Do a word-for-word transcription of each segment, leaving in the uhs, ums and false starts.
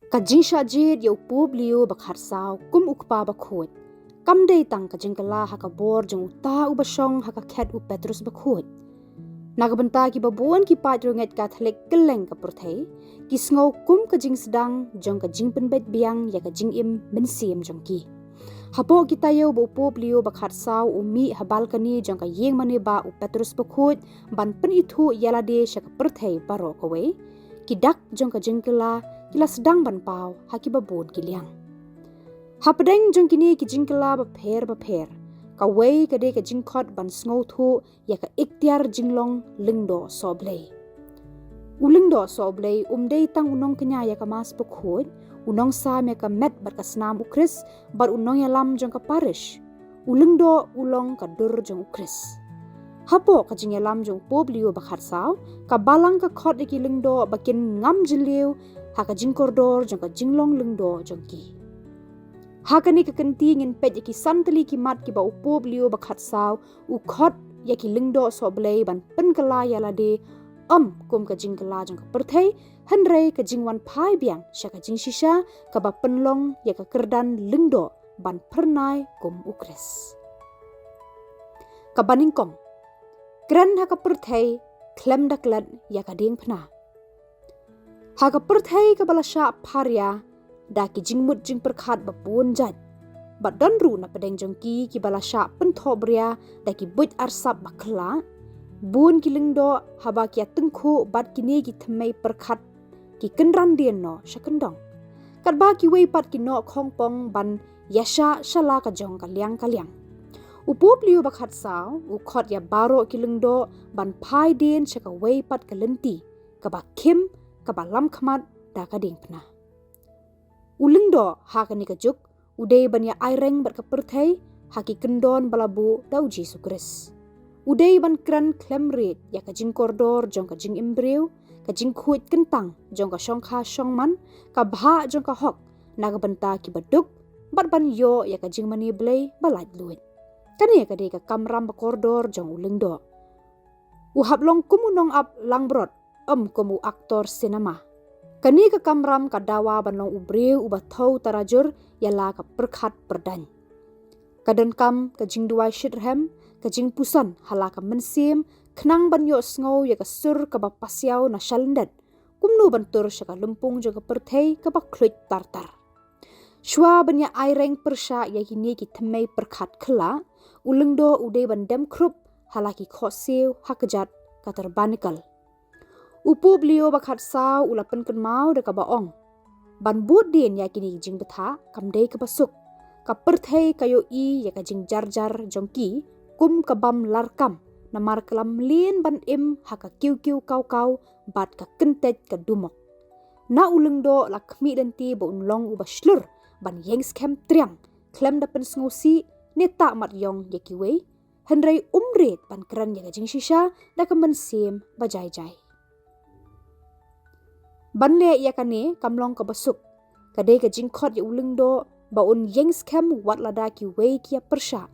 Ka jingshah jied ïa u Pope Leo ba khatsaw kum u kpa bakhuid kam dei tang ka jingkylla ha ka bor jong uta uba shong ha ka khet u Petrus bakhuid. Na ka bynta kiba bun ki paid riewngeit Katholik kylleng ka pyrthei, ki sngew kum ka jingsdang jong ka jingpynbeit biang ïa ka jingim mynsiem jong ki. Hapoh ki taïew ba u Pope Leo ba khatsaw u mih ha balkani jong ka ïing mane ba u Petrus bakhuid ban pynithuh ïa lade sha ka pyrthei baroh kawei, ki dak jong ka jingkylla ki la sdang ban paw ha kiba bun ki liang. Hapdeng jong kine ki jingkylla bapher bapher, kawei ka dei ka jingkhot ban sngewthuh ïa ka iktiar jinglong Lyngdoh Sohblei. U Lyngdoh Sohblei um dei tang u nongkñia ïa ka Mass bakhuid, u nongsam ïa ka met bad ka snam u Khrist, bad u nongïalam jong ka parish. U Lyngdoh u long ka dur jong u Khrist. Hapoh ka jingïalam jong u Pope Leo ba khatsaw, ka Balang ka khot ïa ki lyngdoh ba kin ngam jylliew ha ka jingkordor jong ka jinglong lyngdoh jong ki. Ha kane ka kynti ngin peit ïa ki san tylli ki mat kiba u Pope Leo ba khatsaw u khot ïa ki Lyngdoh Sohblei ban pynkylla ïa lade, ym kum ka jingkylla jong ka pyrthei, hynrei ka jingwan phai biang sha ka jingshisha kaba pynlong ïa ka kyrdan lyngdoh ban phyrnai kum u Khrist. Kaba nyngkong, kren ha ka pyrthei khlem da klet ïa ka diengphna. Ha ka pyrthei kaba la shah pharia da ki jingmut jingpyrkhat ba bun jait, bad don ruh na pdeng jong ki kiba la shah pynthohbria da ki buit arsap ba khlaiñ, bun ki lyngdoh haba ki ïatyngkhuh bad kine ki thymmei pyrkhat ki kynran dien noh sha kyndong. Katba kiwei pat ki noh khongpong ban ïashah sha la ka jong ka liang ka liang. U Pope Leo ba khatsaw u khot ïa baroh ki lyngdoh ban phai dien sha kawei pat ka lynti kaba khim, kaba lam khmat da ka diengphna. U lyngdoh ha kane ka juk u dei ban ïa aireng bad ka pyrthei ha ki kyndon ba la buh da u Jisu Khrist. U dei ban kren khlem riej ïa ka jingkordor jong ka jingim briew, ka jingkhuid kyntang jong ka shongkha shongman, ka bhah jong ka hok na ka bynta kiba duk, bad ban ïoh ïa ka jingmane Blei ba laitluid. Kane ka dei ka kamram ba kordor jong u lyngdoh. U hap long kum u nongap langbrot, ym kum u aktor sinema. Kane ka kamram ka dawa ban long u briew uba thew tarajur ïa la ka pyrkhat pyrdaiñ. Ka donkam ka jingduwai shitrhem, ka jingpuson ha la ka mynsiem, khnang ban ïohsngew ïa ka sur kaba pasiaw na shalyndet, kumno ban tur sha ka lympung jong ka pyrthei kaba khluid tar tar. Shuwa ban ïa aireng pyrshah ïa kine ki thymmei pyrkhat khlaiñ, u lyngdoh u dei ban dem khrup ha la ki khohsiew ha kjat ka tabernacle. U Pope Leo ba khatsaw u la pynkynmaw da kaba ong, ban bud dien ïa kine ki jingbthah kam dei kaba suk. Ka pyrthei ka ïohi ïa ka jingjarjar jong ki kum ka bym larkam, namar ka la mlien ban im ha ka kiew kiew kaw kaw bad ka kyntait ka dumok. Na u lyngdoh la khmih lynti ba un long uba shlur ban ïeng skhem triang, khlem da pynsngewsih ne tah mat ïong ïa kiwei, hynrei um riej ban kren ïa ka jingshisha da ka mynsiem ba jai jai. Ban leh ïa kane kam long kaba suk. Ka dei ka jingkhot ïa u lyngdoh ba un ïeng skhem wat lada kiwei ki ïa pyrshah.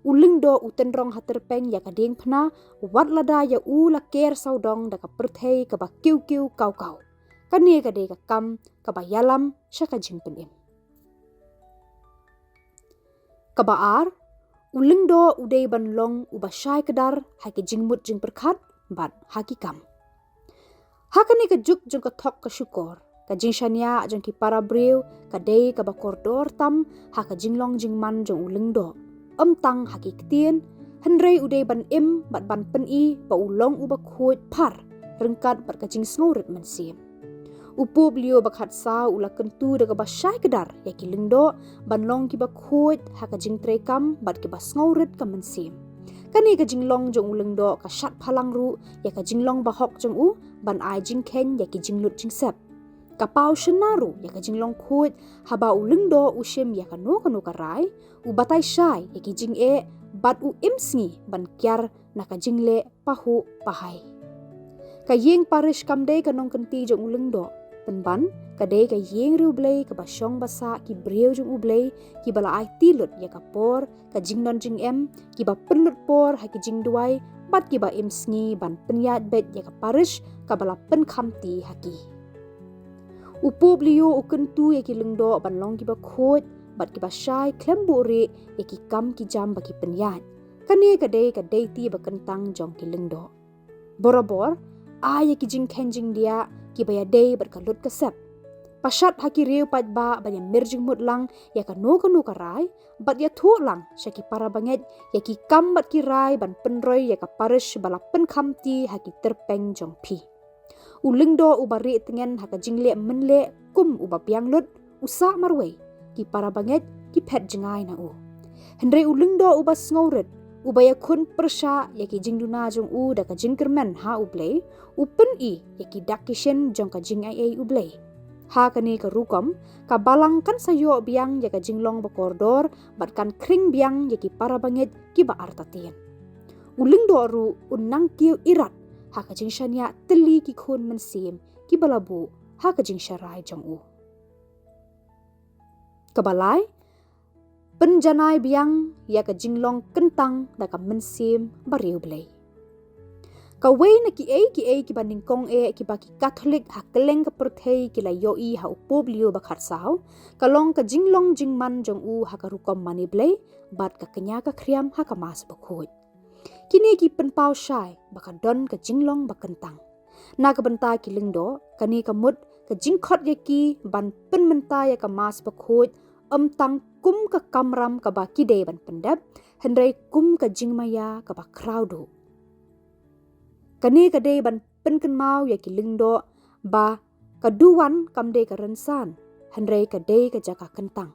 U lyngdoh u tynrong ha tyrpeng ïa ka diengphna wat lada ïa u la ker sawdong da ka pyrthei kaba kiew kiew kaw kaw. Kane ka dei ka kam kaba ïalam sha ka jingpynim. Kaba ar, u lyngdoh u dei ban long uba shai kdar ha ki jingmut jingpyrkhat bad ha ki kam. Ha kane ka juk jong ka thok ka shukor, ka jingshaniah jong ki para briew ka dei kaba kordor tam ha ka jinglong jingman jong u lyngdoh, ym tang ha ki ktien, hynrei u dei ban im bad ban pyni ba u long uba khuid phar ryngkat bad ka jingsngewrit mynsiem. U Pope Leo ba khatsaw u la kyntu da kaba shai kdar ïa ki lyngdoh ban long kiba khuid ha ka jingtreikam bad kiba sngewrit ka mynsiem. Kane ka jinglong jong u lyngdoh ka shad phalang ruh ïa ka jinglong ba hok jong u ban ai jingkheiñ ïa ki jinglut jingsep. Ka paw shynna ruh ïa ka jinglong khuid haba u lyngdoh u shim ïa kano kano ka rai, u batai shai ïa ki jingeh bad u im sngi ban kiar na ka jingleh pahuh pahai. Ka ïing parish kam dei ka nongkynti jong u lyngdoh, pynban ka dei ka ïing riewblei kaba shong ba sah ki briew jong u Blei kiba la aiti lut ïa ka por, ka jingdon jingem, kiba pynlut por ha ki jingduwai bad kiba im sngi ban pynïaid beit ïa ka parish kaba la pynkhamti ha ki. U Pope Leo u kyntu ïa ki lyngdoh ban long kiba khuid bad kiba shai khlem buhrieh ïa ki kam ki jam ba ki pynïaid. Kane ka dei ka deiti ba kyntang jong ki lyngdoh. Borabor ai ïa ki jingkheiñ jingdiah kiba ïadei bad ka lut ka sep. Pashat ha ki riew paidbah ban ïamir jingmut lang ïa kano kano ka rai bad ïathuh lang sha ki para bangeit ïa ki kam bad ki rai ban pynroi ïa ka parish ba la pynkham ti ha ki tyrpeng jong phi. U lyngdoh uba rieh tngen ha ka jingleh mynleh kum uba biang lut u sah marwei, ki para bangeit ki phet jngai na u. Hynrei u lyngdoh uba sngewrit, uba ïakhun pyrshah ïa ki jingduna jong u da ka jingkyrmen ha U Blei, u pyni ïa ki dak ki shin jong ka jingaiei U Blei. Ha kane ka rukom, ka balang kan sa ïoh biang ïa ka jinglong ba kordor bad kan khring biang ïa ki para bangeit kiba artatien. U lyngdoh ruh un nang kiew irat ha ka jingshaniah tylli ki khun mynsiem kiba la buh ha ka jingsharai jong u. Kaba lai, pynjanai biang ïa ka jinglong kyntang da ka mynsiem bariewblei. Kawei na kiei kiei kiba nyngkong eh kiba ki Katholik ha kylleng ka pyrthei ki la ïohi ha u Pope Leo ba khatsaw, ka long ka jinglong jingman jong u ha ka rukom mane Blei bad ka kñia ka khriam ha ka Mass bakhuid. Kine ki pynpaw shai ba ka don ka jinglong ba kyntang. Na ka bynta ki lyngdoh, kane ka mut ka jingkhot ïa ki ban pynmynta ïa ka Mass bakhuid ym tang kum ka kamram kaba ki dei ban pyndep, hynrei kum ka jingmaïa kaba khraw duh. Kane ka dei ban pynkynmaw ïa ki lyngdoh ba ka duwan kam dei ka rynsan, hynrei ka dei ka jaka kyntang.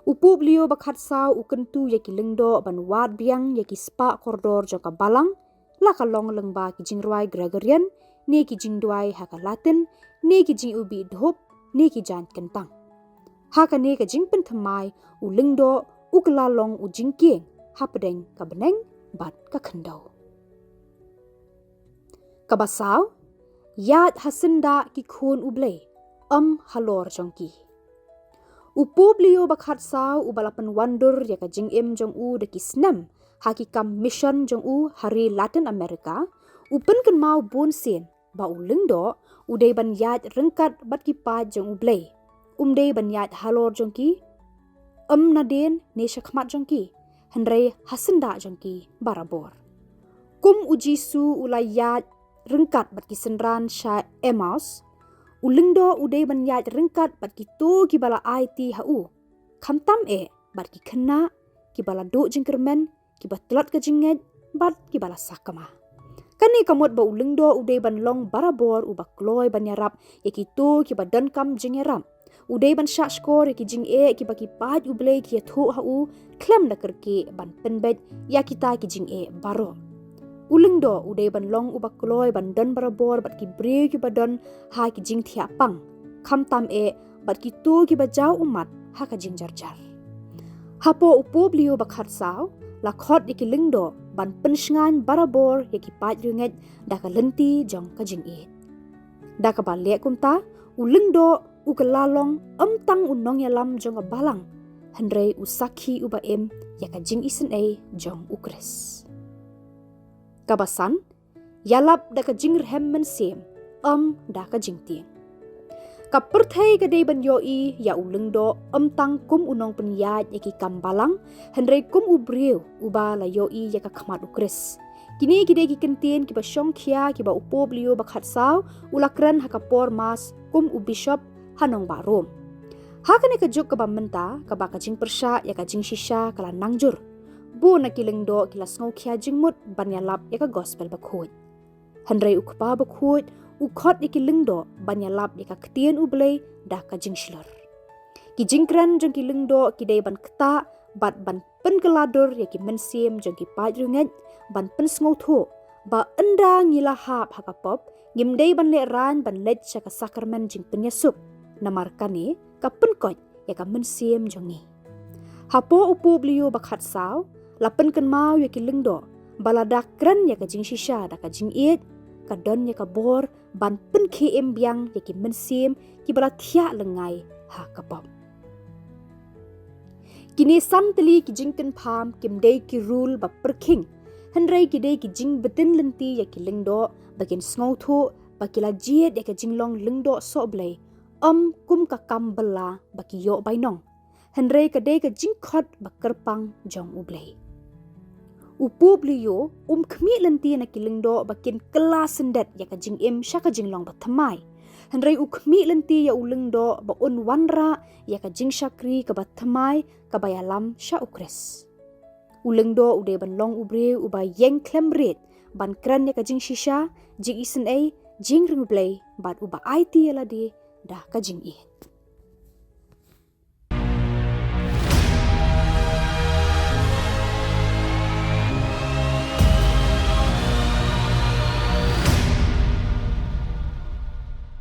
U Pope Leo ba khatsaw u kyntu ïa ki lyngdoh ban wad biang ïa ki spah kordor jong ka balang, la ka long lyngba ki jingrwai Gregorian, ne ki jingduwai ha ka Latin, ne ki jingïohi dhup, ne ki jaiñ kyntang. Ha kane ka jingpynthymmai, u lyngdoh u kylla long u jingkieng hapdeng ka bneng bad ka khyndew. Kaba saw, ïaid ha syndah ki khun U Blei, ym halor jong ki. U Pope Leo ba khatsaw uba la pynwandur ïa ka jingim jong u da ki snem ha ki kam mission jong u ha ri Latin America, u pynkynmaw bun sien ba u lyngdoh u dei ban ïaid ryngkat bad ki paid jong U Blei. Um dei ban ïaid halor jong ki, ym nadien ne shakhmat jong ki, hynrei ha syndah jong ki barabor. Kum u Jisu u la ïaid ryngkat bad ki synran sha Emmaus, u lyngdoh u dei ban ïaid ryngkat bad kito kiba la aiti ha u, khamtam eh bad ki khynnah kiba la duh jingkyrmen, kiba tlot ka jingngeit bad kiba la sakma. Kane ka mut ba u lyngdoh u dei ban long barabor uba kloi ban ïarap ïa kito kiba donkam jingïarap. U dei ban shahshkor ïa ki jingeh kiba ki paid U Blei ki ïathuh ha u, khlem da kyrkieh ban pynbeit ïa kita ki jingeh baroh. U lyngdoh u dei ban long uba kloi ban don barabor bad ki briew kiba don ha ki jingthiah pang, khamtam eh bad kito kiba jaw ummat ha ka jingjarjar. Hapoh u Pope Leo ba khatsaw, la khot ïa ki lyngdoh ban pynshngaiñ barabor ïa ki paid riewngeit da ka lynti jong ka jingïeit. Da kaba leh kumta, u lyngdoh u kylla long ym tang u nongïalam jong ka balang, hynrei u sakhi uba im ïa ka jingisynei jong U Khrist. Kaba san, ïalap da ka jingrhem mynsiem, ym da ka jingtieng. Ka pyrthei ka dei ban ïohi ïa u lyngdoh ym tang kum u nongpynïaid ïa ki kam balang, hynrei kum u briew uba la ïohi ïa ka khmat U Khrist. Kine ki dei ki kyntien kiba shongkhia kiba u Pope Leo ba khatsaw u la kren ha ka por Mass kum u bishop ha nongbah Rome. Ha kane ka juk kaba mynta, kaba ka jingpyrshah ïa ka jingshisha ka la nang jur, bun na ki lyngdoh ki la sngewkhia jingmut ban ïalap ïa ka Gospel bakhuid. Hynrei u Kpa bakhuid u khot ïa ki lyngdoh ban ïalap ïa ka ktien U Blei da ka jingshlur. Ki jingkren jong ki lyngdoh ki dei ban ktah bad ban pynkylla dur ïa ki mynsiem jong ki paid riewngeit, ban pynsngewthuh ba ynda ngi la hap ha ka pop, ngim dei ban lehraiñ ban leit sha ka sakramen jingpynïasuk, namar kane ka pynkoit ïa ka mynsiem jong ngi. Hapoh u Pope Leo ba khatsaw, la pynkynmaw ïa ki lyngdoh ba lada kren ïa ka jingshisha da ka jingïeit, ka don ïa ka bor ban pynkhie im biang ïa ki mynsiem kiba la thiah lyngngai ha ka pop. Kine san tylli ki jingkynpham kim dei ki rul ba pyrkhing, hynrei ki dei ki jingbtin lynti ïa ki lyngdoh ba kin sngewthuh ba ki la jied ïa ka jinglong lyngdoh sohblei, ym kum ka kam bylla ba ki ïoh bainong, hynrei ka dei ka jingkhot bakyrpang jong U Blei. U Pope Leo um khmih lynti na ki lyngdoh ba kin kylla syndet ïa ka jingim sha ka jinglong bathymmai, hynrei u khmih lynti ïa u lyngdoh ba un wanrah ïa ka jingshakri kaba thymmai kaba ïalam sha U Khrist. U lyngdoh u dei ban long u briew uba ïeng khlem riej ban kren ïa ka jingshisha, jingisynei, jingringblei bad uba aiti ïa lade da ka jingïeit.